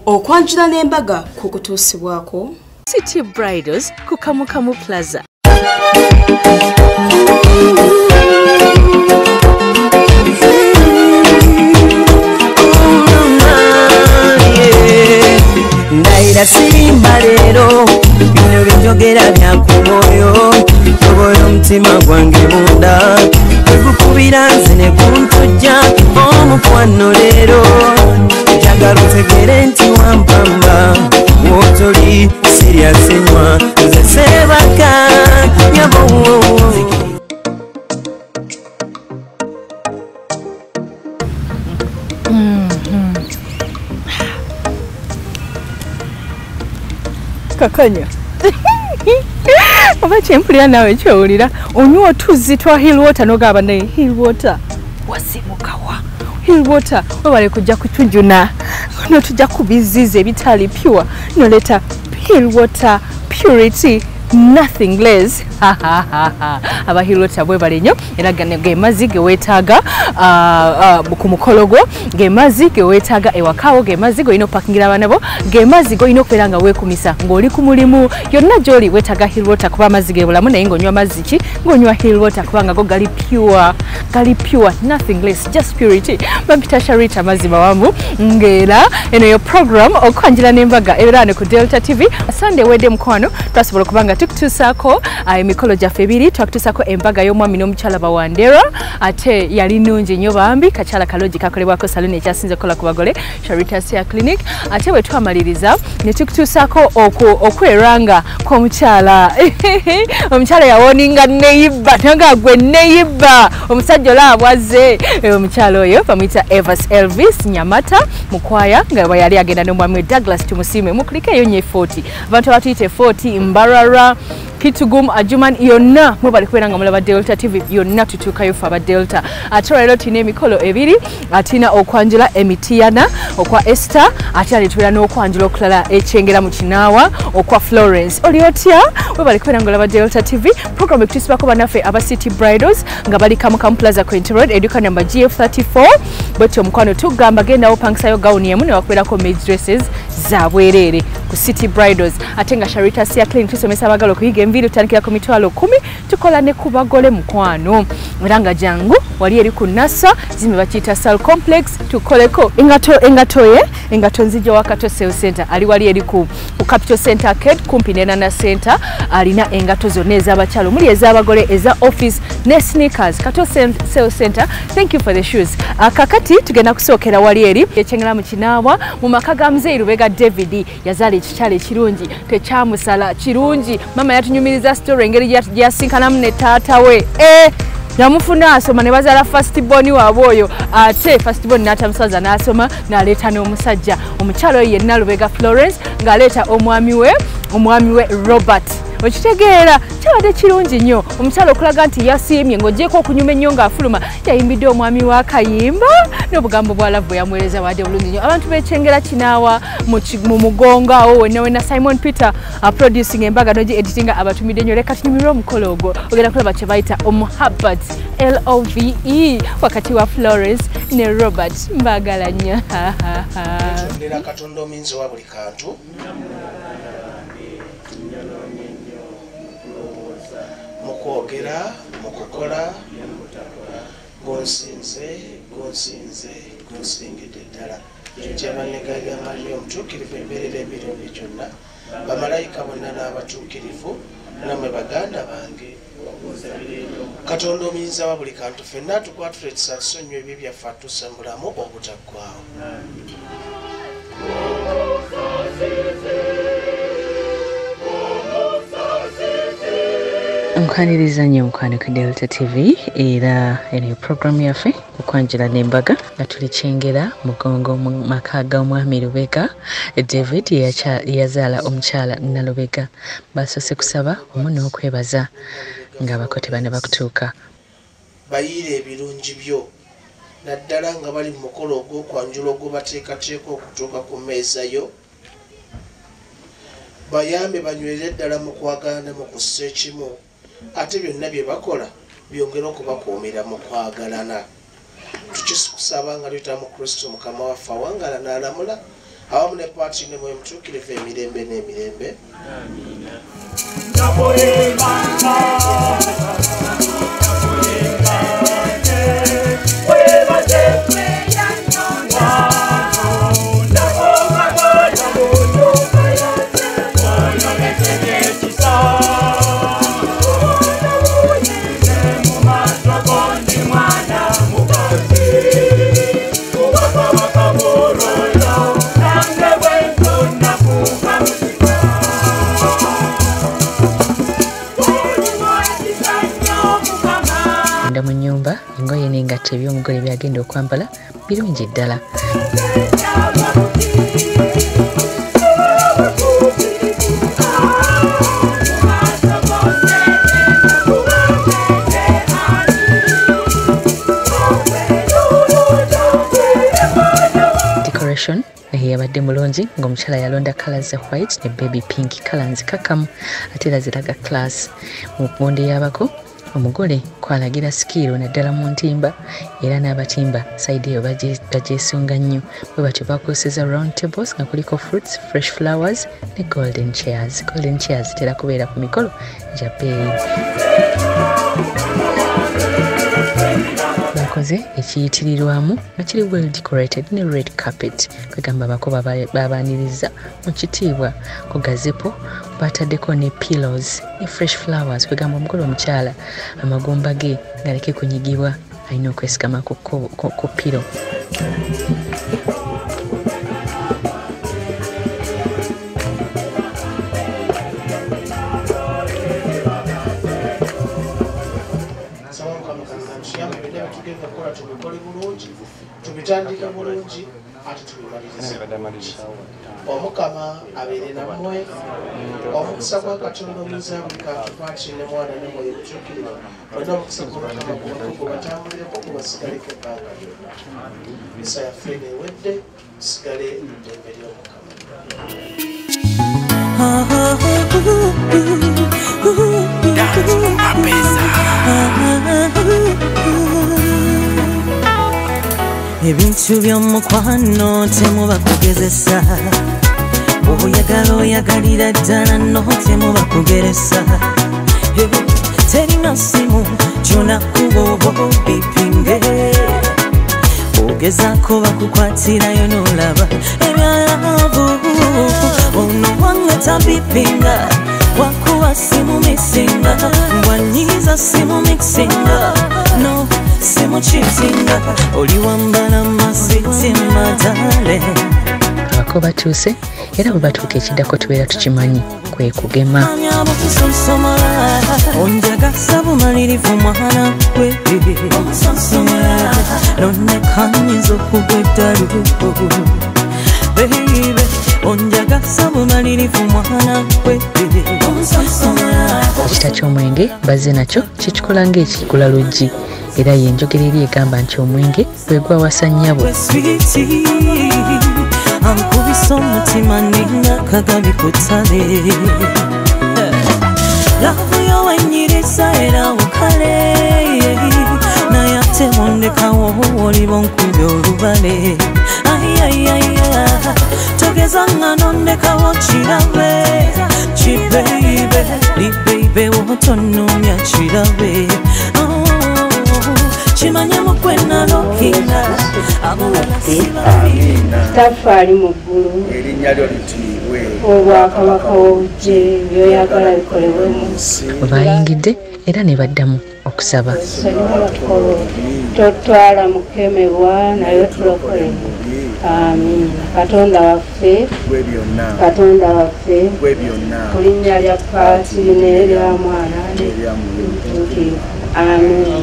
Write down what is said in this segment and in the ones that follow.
Okwanjula n'embaga kukutuusibwako City Bridals ku Kamukamu Plaza. Ndaira sirimba leero, bino byenjogera bya ku mwoyo, tobola omutima gwange munda, tegukubira nze ne guntujja omukwano leero, njagala otegere nti wampamba, w'otoli sirya sinywa, nze seebaka nyabo. Kakanya. Oba kyempulira naawe kyowulira onywa otuzzi twa Hill Water n'ogamba naye Hill Water wasimukawa. Hill Water webale kujja kutujuna n'otujja ku bizizi ebitali pure n'oleeta Hill Water purity, nothing less. Aba Hill Water bwebale nnyo era ge mazzi ge weetaaga ku mukolo gwo, ge mazzi ge weetaaga ewakaawo, ge mazzi g'olina okupakingira abaana bo, ge mazzi g'olina okubeera nga weekumisa ng'oli ku mulimu yonna gy'oli. Weetaaga Hill Water kuba amazzi ge bulamu, naye ng'onywa mazzi ki? Ng'onywa Hill Water kubanga go gali pure, gali pure, nothing less, just purity. Bampita Sharita Mazzi Mawanvu, ng'era eno yo program Okwanjula n'Embaga ebeera wano ku Delta TV. Sunday wedde mukwano twasobola okuba nga tukutuusaako emikolo gyaffe ebiri. Twakutuusaako embaga y'omwami n'omukyala Bawandera, ate yali nnungi nnyo bambi. Kakyala kalungi kakolebwako saluni ekyasinze okukola ku bagole, Sharita Hair Clinic. Ate bwe twamaliriza ne tukutuusaako okweranga kw'omukyala. Omukyala yawoninga neighbor, nanga gwe neighbor, omusajja olaba bwazze. Omukyala oyo bamuyita Evas Elvis Nyamata Mukwaya, nga bwe yali agenda n'omwami we Douglas Tumusiime. Mukulikeeyo nnyo e40, abantu abatuyita e40, Mbarara, Kitugum, Ajuman, yonna mwebale kubeera nga mulaba Delta TV, yonna tutuukayo ffe aba Delta. Ate olwaleero tulina emikolo ebiri, tulina okwanjula emitiyana okwa Esther, ate era tubeera n'okwanjula okulala ekyengera mu Kinaawa okwa Florence. Oli otya? Webale kubeera nga olaba Delta TV. Program ekutuusibwako bannaffe aba City Bridals nga bali Kamukamu Plaza, Quinty Road, edduka namba GF34. Bwetyo omukwano tugamba gendawo opangisayo gawuni emu ne wakubeerako maid dresses za bwereere ku City Bridals. Ate nga Sharita Hair Clinic tusomesa abagala okuyiga enviiri, tutandikira ku 10,000, tukola ne ku bagole mukwano. Era nga jangu wali eri ku Nasa zime bakiyita Sal Complex, tukoleko engato ye engato nzija wa Kato Sales Center, ali wali eri ku Capital Center Arcade kumpi ne Nana Center. Alina engato zonna ez'abakyala omuli ez'abagole, eza office ne sneakers. Kato Sales Center, thank you for the shoes. Kakati tugenda kusookera wali eri ekyengera mu Kinaawa mu maka ga Muzeeyi Lubega David. Yazaala ekikyala ekirungi tekyamusala kirungi. Mama yatunyumiriza story engeri gyasinkanamu ne taata we. Yamufuna asoma ne bazaala first born waabwe oyo, ate first born n'atamusaza n'asoma n'aleeta n'omusajja. Omukyala oyo yenna Lubega Florence ng'aleeta omwami we Robert. Okitegeera kyabadde kirungi nnyo omukyala okulaga nti yasiimye, ng'ogyeko okunyuma ennyo ng'afuluma yayimbidde omwami wa Kayimba n'obugambo bwa love bwe yamuweereza bwadde bulungi nnyo. Abantu b'ekyengera Kinaawa mu mugongo awo wenna wenna, Simon Peter producing embaga nogi editinga abatumidde nnyo. Leka tunyumirwe omukolo ogwo, ogenda kulaba kye bayita omuhabbat LOVE wakati wa Florence ne Robert. Mbaagala nnyo. Tondera Katonda omuyinza wa buli kantu, mu kwogera, mu kukola, gonsinze gonsinze gonsingidde ddala. Kyabannegalira Mariya omutuukirivu embeerera emirundi gyonna, bamalayika bonna n'abatuukirivu, nammwe baganda bange. Katonda omuyinza wa buli kantu ffenna atukwatula ekisa tusonyiwe ebibi byaffe atuuse mu bulamu obutaggwaawo. Nkwaniriza nnyo mukwano ku Delta TV, era eno programu yaffe Okwanjula n'Embaga nga tuli Kyengera Mugongo mu maka g'omwami Lubega David yazaala omukyala Nalubega. Basoose kusaba wamu n'okwebaza ng'abako tebanne bakutuuka. Bayiire ebirungi byo naddala nga bali mu mukolo ogw'okwanjula ogwo bateekateeka okutuuka ku mmeeza yo, bayambe banywere ddala mu kwagala ne mu kussa ekimu, ate byonna bye bakola byongere okubakuumira mu kwagalana. Tukikusaba nga tuyita mu Kristo Mukama waffe, awangala n'alamula Awamu ne Patri ne Mwoyo Mutuukirivu emirembe n'emirembe. Amiina. Mu nnyumba engoye n'engatto eby'omugole byagenda okwambala birungi ddala. Decoration naye yabadde mulungi ng'omukyala yalonda colours za white ne baby pink, colour nzikakkamu ate era ziraga class. Mu mmondo y'abako omugole kwalagira sikiiro naddala mu ntimba, era n'abatimba sayidi eyo bagyesunga nnyo. Bwe batyo bakozesa round tables nga kuliko fruits, fresh flowers ne golden chairs. Golden chairs zitera kubeera ku mikolo gya bbeeyi. Bakoze ekiyitirirwamu nga kiri well decorated ne red carpet, kwegamba abako babaaniriza mu kitiibwa. Ku gazebo bataddeko ne pillows ne fresh flowers, kwegamba omugole omukyala amagumba ge galeke kunyigibwa, alina okwesigama ku pillow. Tubitandika bulungi ate tubimalirize. Omukama abeere nammwe. Omukisa gwa Katonda omuyinza buli kantu, Patri ne Mwana ne Mwoyo Mutuukirivu, bonna omukisa gw'Omukama gubako gubatambulireko gubasigaleko ebbanga lyonna. Misa yaffe eno ewedde, tusigale mu ddembe ly'Omukama. Ebintu by'omukwano temuba kugezesa, oyagala oyagalira ddala nno temuba kugeresa. Terina simu gyonakuba oba obipinge, ogezaako bakukwatirayo n'olaba ebyalavu. Ono wange tabipinga, wakuba simu misinga, bwanyiza simu mikisinga, no simu kitinga, oli wambala masitima dale. Abako batuuse era bwe batuuka ekiddako tubeera tukimanyi kwe kugema. Onjagasa bumalirivu mwana gwe, nonnekanyiza okugwa eddalu. Baby, onjagasa bumalirivu mwana gwe. Ekita ky'omwenge bazze nakyo kikikola ng'ekigula luggi, era y'enjogera eri egamba nti omwenge bwe gwawasa nnyabo. Ankubisa omutima ninga kagabi ku ttale, laavu yo wenyiriza era okale, naye ate bondekawo oliba onkubye olubale. Ayayaya, togeza nga nondekawo kirabe, kibeibe libeibe wotonumya kirabe, kimanye mukwenalokina. Kitaffe ali mu ggulu, erinnya lyo litiibwe, obwakabaka bujje, by'oyagala bikolebwe mu nsi. Bwe bayingidde era ne baddamu okusaba. Totwala mukemebwa naye tulokole. Amiina. Katonda waffe, Katonda waffe, ku linnya lya Patri n'erya Mwana n'erya Mwoyo Mutuukirivu. Amiina.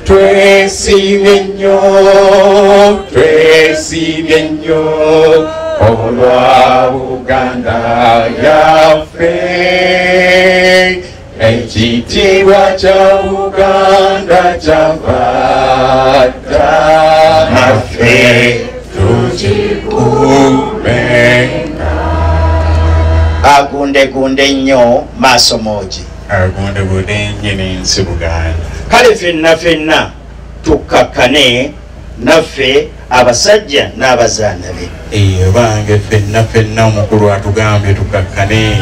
Twesiimye nnyo, twesiimye nnyo olwa Buganda yaffe. Ekitiibwa kya Buganda kyava dda, naffe tukikuumenga. Agundegunde nnyo maaso moogi, agundegunde nnyini nsi Buganda. Kale ffenna ffenna tukkakkane naffe Abasajja n'abazaana be. Bange ffenna ffenna omukulu atugambye tukakkane.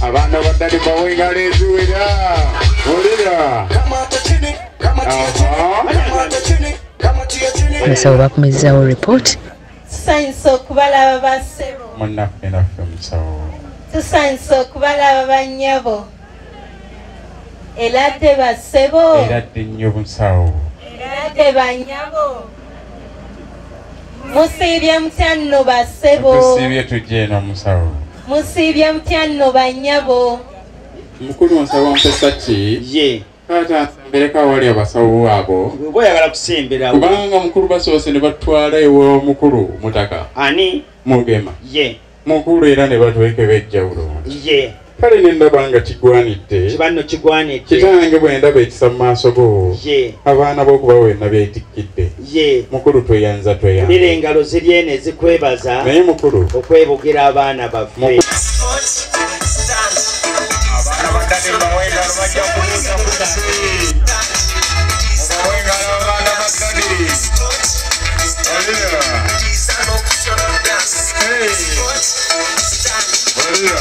Abaana baddali bawe engalo eziwera. Wulira. Abasawo bakomezzaawo ripooti. Tusanyuse okubalaba bassebo. Munnaffe naffe musawo. Tusanyuse okubalaba bannyabo. Eradde bassebo. Eradde nnyo musawo. Eradde bannyabo. Musiibye mutya nno bassebo. Tusiibye tujja eno musawo. Musiibye mutya nno bannyabo. Mukulu nsaba mpesa ki? Ye. Taata nsembereko awali abasawo abo. Bw'oba oyagala kusembera. Kubanga mukulu basoose ne batwala ew'omukulu Mutaka. Ani? Mugema. Ye. Mukulu era ne batwekebejja bulungi. Ye. Kale ne ndaba nga kigwanidde. Kiba nno kigwanidde. Kitange bwe ndaba ekisa mu maaso go. Ye. Abaana b'okuba wenna beetikkidde. Ye. Mukulu tweyanza tweyanza. Wulira engalo ziri eno ezikwebaza. Naye mukulu. Okwebugira abaana baffe. Abaana baddali bawe engalo bajja kubuuza ku nsi. Mubawe engalo abaana baddali. Wulira. Hey. Wulira.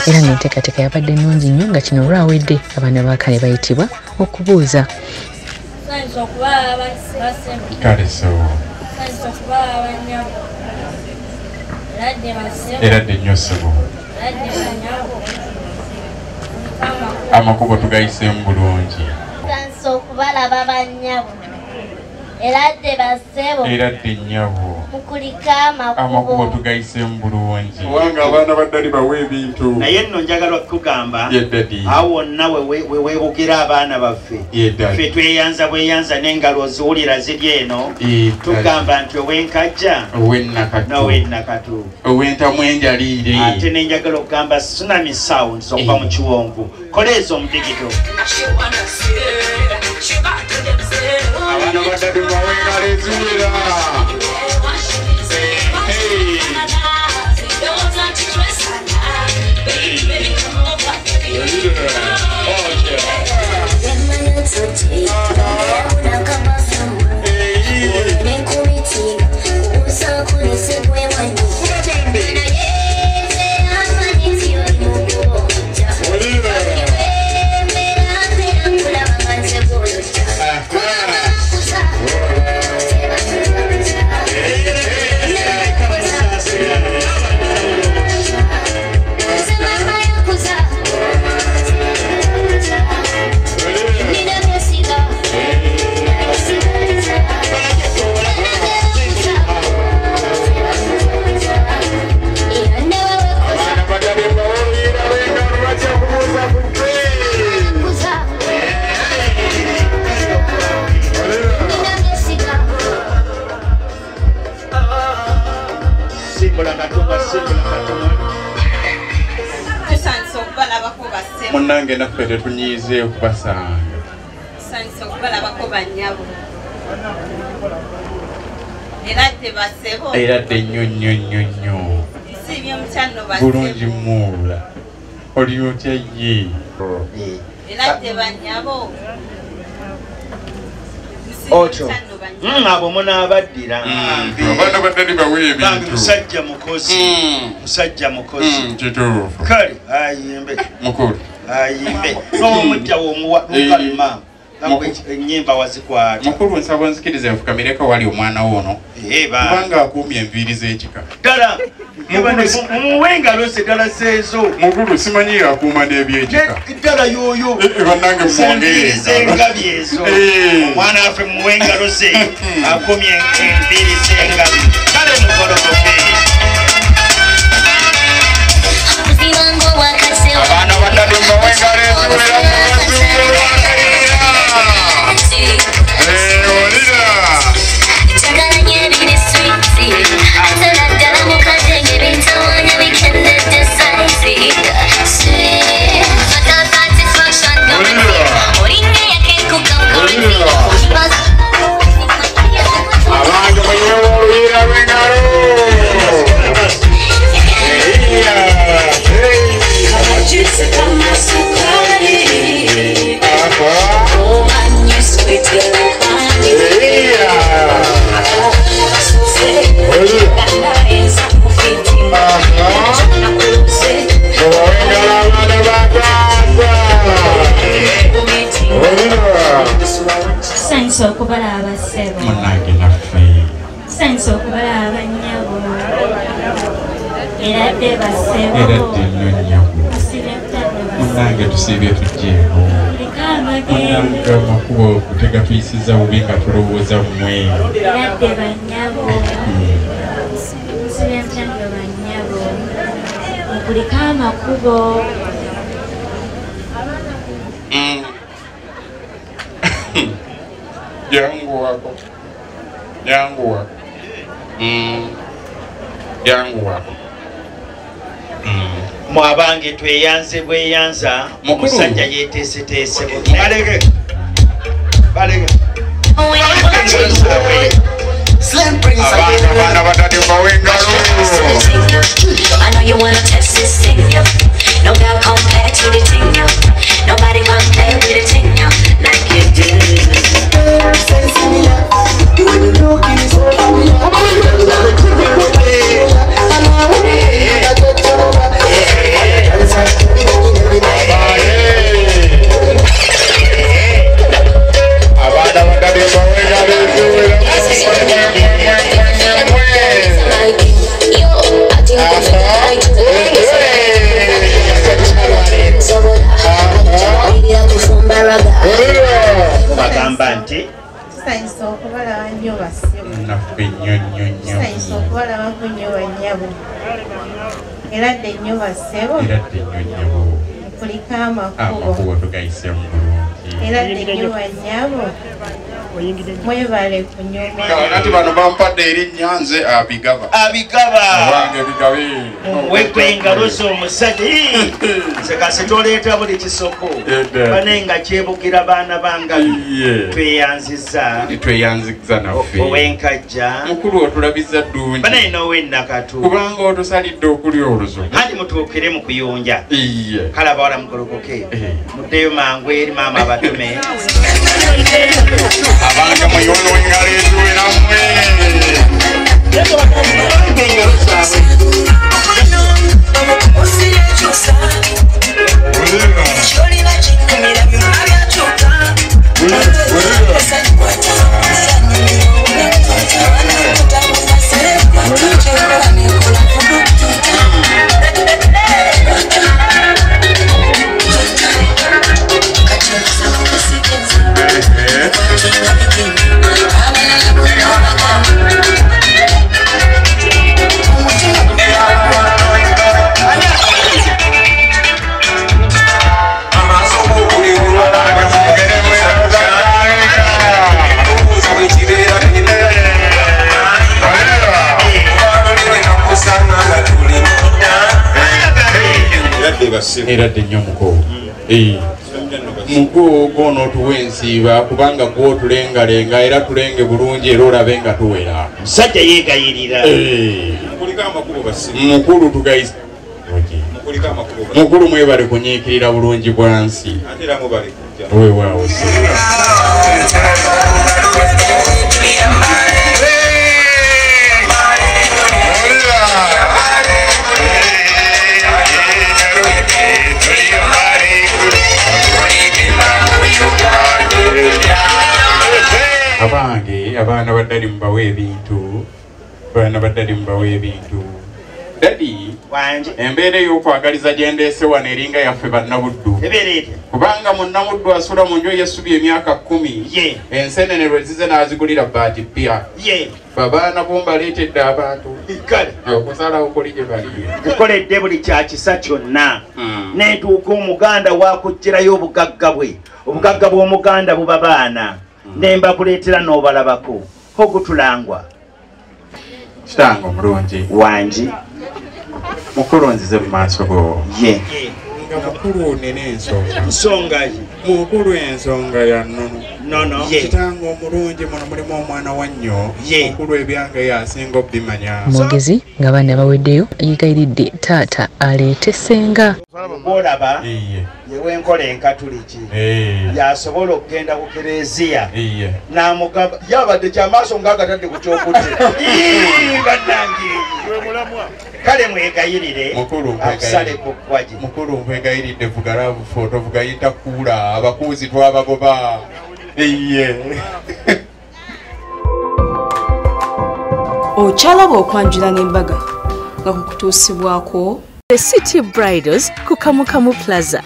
Era ng'enteekateeka yabadde nnungi nnyo nga kino olwawedde abaana ba kale bayitibwa okubuuza. Tusanyuse okubalaba bassebo. Kale ssebo. Tusanyuse okubalaba bannyabo. Eradde bassebo. Eradde nnyo ssebo. Eradde bannyabo. Amakubo tugayiseemu bulungi. Tusanyuse okubalaba bannyabo. Eradde bassebo. Eradde nnyabo. Mukulike amakubo. Amakubo tugayiseemu bulungi. Kubanga abaana baddali bawe ebintu. Naye nno njagala okukugamba. Ye daddy. Awo wonna we weebugira abaana baffe. Ye daddy. Ffe tweyanza bweyanza n'engalo oziwulira ziri eno. Tugamba nti ow'enkajja. Ow'ennakatu. N'ow'ennakatu. Ow'entamu enjaliire. Ate ne njagala okugamba Tsunami Sounds okuva mu Kiwonvu. Koleeza omudigito. Abaana baddali bawe engalo eziwera. Hey. Munnange naffe tetunyiize okubasanga. Tusanyuse okubalabako bannyabo. Eradde bassebo. Eradde nnyo nnyo nnyo nnyo. Nsiibye mutya nno bassebo. Bulungi muula. Oli otya ye? Eradde bannyabo. Otyo. Abo munaabaddira. Abaana baddali bawe ebintu. Musajja mukozi. Musajja mukozi. Kituufu. Kale ayimbe. Mukulu. Ayimbe. N'omujja w'omuwa n'okalima. Ennyimba wazikwata. Mukulu nsaba nzikirize nfukamireko wali omwana wo ono. Kubanga akuumye enviiri z'ekika. Ddala. Mumuwe engalo ze ddala zeezo. Mukulu simanyi akuuma n'ebyekika. Ddala y'oyo. Bannange mumwongere enviiri z'engabi ezo. Omwana waffe mumuwe engalo ze akumye enviiri z'engabi. Kale mugolokoke. Abaana baddali bawe engalo eziwera mu bazungu lwakalira. Olira. bassebo. Eradde nnyo nnyabo. Munnange tusiibye tujjeeko. Munnange amakubo kutegatuyisiza bubi nga tulowooza mmwe. Eradde bannyabo. Musiibye mutya nno bannyabo. Mukulike amakubo. Janguwako. Janguwako. Janguwako. Mwabange tweyanze bweyanza omusajja yeeteeseteese. Baleke. Baleke. Abaana batadde bawe engalo. I know you wanna test this thing, yo. No girl compare to the thing, yo. Nobody compare with the thing, yo. Like you do. Abaana batadde bawe engalo. Bagamba nti tusanyusa okubalaba nnyo bassebo. Naffe nnyo nnyo nnyo. Tusanyusa okubalabako nnyo bannyabo. Eradde nnyo bassebo. Eradde nnyo nnyabo. Mukulike amakubo. Amakubo tugayiseemu bulungi. Eradde nnyo bannyabo. Mwebale kunyuma. Kakati bano bampadde erinnya nze Abigaba. Abigaba. Abange bigabe. Wekwe engalo z'omusajja. Nze kasita oleeta buli kisoko. Bane nga kyebugira baana bangabi. Tweyanzizza. Tweyanzizza naffe. Ow'enkajja. Mukulu otulabizza ddungi. Bane n'ow'ennakatu. Kubanga otusalidde okulya oluzo. Anti mutuukire mu kuyonja. Kale abawala mugolokoke. Muddeyo mangu eri maama abatume. Abange muyono engalo eziwera mmwe. Eradde nnyo muko. Muko gw'onootuwa ensiiba kubanga gw'otulengalenga era tulenge bulungi era olabe nga tuwera. Musajja yeegayirira. Mukulu tugayisa. Mukulu mwebale kunyiikirira bulungi bwa nsi. Weewaawo ssebo. Abange abaana ba ddadi mubawe ebintu. Abaana ba ddadi mubawe ebintu. Ddadi embeera ey'okwagaliza gye ndeese wano eringa yaffe bannabuddu. Kubanga munnamuddu asula mu nju ey'essubi emyaka 10. Ensenene lwe zize n'azigulira bbaati ppya. Abaana bo mbaleetedde abantu. Okusalawo kuli gye bali. Nkoledde buli kya kisa kyonna. Nentuuka Omuganda waakuggyirayo obugagga bwe. Obugagga bw'Omuganda buba baana. Nemba kuleetera n'obalabako ogutulangwa. Kitange omulungi. Wangi. Mukulu nzize mu maaso go. Ye. Nga mukulu nina ensonga. Nsonga ki? Mukulu ensonga ya nnono. Nnono. Kitange omulungi muno mulimu omwana wa nnyo. Mukulu ebyange yasinga obbimanya. Mwogezi nga baana baweddeyo yeegayiridde taata aleete ssenga. Bw'olaba yewenkola enkatuliki yasobola okugenda ku kereziya n'amugamba yabadde kyamaaso ng'agatadde ku kyokutte. Bannange kale mwegayirire akusale ku ggwagi. Mukulu nkwegayiridde vuga laavu tovuga yita kuula abakuuzi twabagoba. Okyalaba okwanjula n'embaga nga kukutuusibwako The City Bridals ku Kamukamu Plaza.